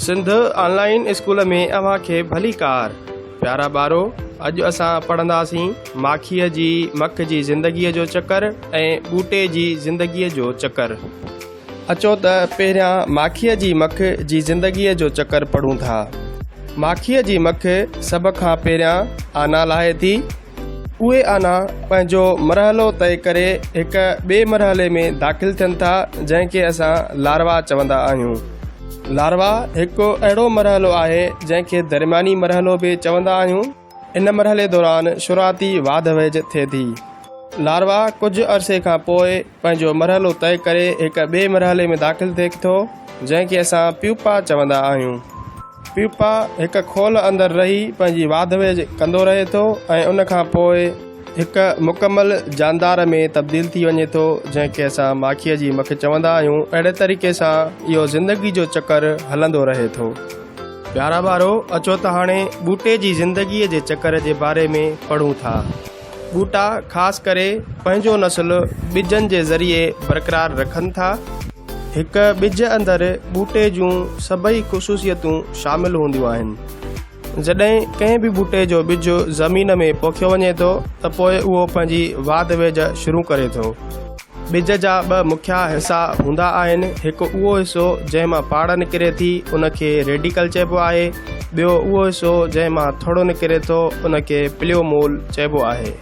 سنڌ آن line school ۾ اوهان کي ڀليڪار. پيارا ٻارو اڄ اسان پڙهنداسين ماکيء جي مک جي زندگيء جو چڪر ۽ ٻوٽي جي زندگيء جو چڪر. اچو ته پهريان ماکيء جي مک جي زندگيء جو چڪر پڙهون ٿا. ماکيء جي مک سڀ کان پهريان آنا لاهي ٿي. اهي آنا پنهنجو مرحلو طئي ڪري هڪ ٻئي مرحلي ۾ داخل ٿين ٿا جنهن کي اسان لاروا چوندا آهيون. لاروا هڪ اهڙو مرحلو آهي جنهن کي درمياني مرحلو به چوندا آهيون. ان مرحلي دوران شروعاتي واڌ ويجهه ٿئي ٿي. لاروا ڪجهه عرصي کان پوء پنهنجو مرحلو طئي ڪري هڪ ٻئي مرحلي ۾ داخل ٿئي ٿو جنهن کي اسان پيوپا چوندا آهيون. پيوپا هڪ خول اندر رهي پنهنجي واڌ ويجهه ڪندو رهي ٿو ۽ ان کان پوء هڪ مڪمل جاندار ۾ تبديل ٿي وڃي ٿو جنهن کي اسان ماکيء جي مک چوندا آهيون. اهڙي طريقي سان اهو زندگي جو چڪر هلندو رهي ٿو. پيارا ٻارو اچو ته هاڻي ٻوٽي جي زندگيء جي چڪر جي باري ۾ پڙهون ٿا. ٻوٽا خاص ڪري پنهنجو نسل ٻجن جي ذريعي برقرار رکن ٿا. هڪ ٻج اندر ٻوٽي جون سڀئي خصوصيتون شامل هونديون آهن. جڏهن ڪنهن به ٻوٽي جو ٻج زمين ۾ پوکيو وڃي ٿو ته پوء اهو پنهنجي واڌ ويجهه شروع ڪري ٿو. ٻج جا ٻه مکيه حصا هوندا آهن، هڪ اهو حصو جنهن مان پاڙ نڪري ٿي ان کي ريڊيڪل چئبو آهي، ٻيو اهو حصو جنهن مان ٿڙ نڪري ٿو ان کي پليومول چئبو آهي.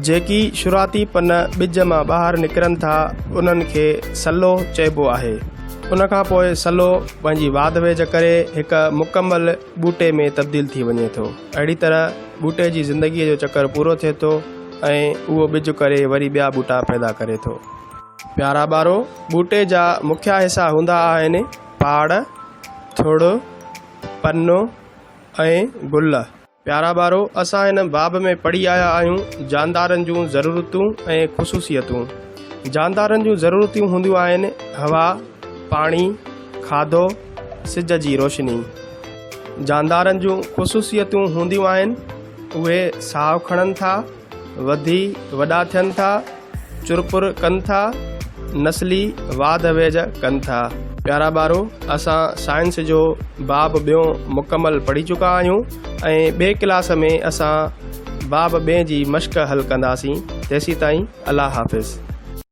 جيڪي شروعاتي پن ٻج مان ٻاهر نڪرن ٿا انهن کي سلو چئبو آهي. ان کان پوء سلو پنهنجي واڌ ويجهه ڪري هڪ مڪمل ٻوٽي ۾ تبديل ٿي وڃي ٿو. اهڙي طرح ٻوٽي جي زندگيء جو چڪر پورو ٿئي ٿو ۽ اهو ٻج ڪري وري ٻيا ٻوٽا پيدا ڪري ٿو. پيارا ٻارو! ٻوٽي جا مکيه حصا هوندا آهن، پاڙ، ٿڙ، پن ۽ گل. پيارا ٻارو! اسان هن باب ۾ پڙهي آيا آهيون جاندارن جون ضرورتون ۽ خصوصيتون. جاندارن جون ضرورتون هونديون آهن، هوا، پاڻي، کاڌو، سج جي روشني. جاندارن جون خصوصيتون هونديون آهن، اهي ساهه کڻن ٿا، وڌي وڏا ٿين ٿا، چرپر ڪن ٿا، نسلي واڌ ويجهه ڪن ٿا. پيارا ٻارو، اسان سائنس جو باب ٻيون مڪمل پڙهي چڪا آهيون ۽ ٻئي ڪلاس ۾ اسان باب ٻئين جي مشق حل ڪنداسين. تيسيتائين الله حافظ.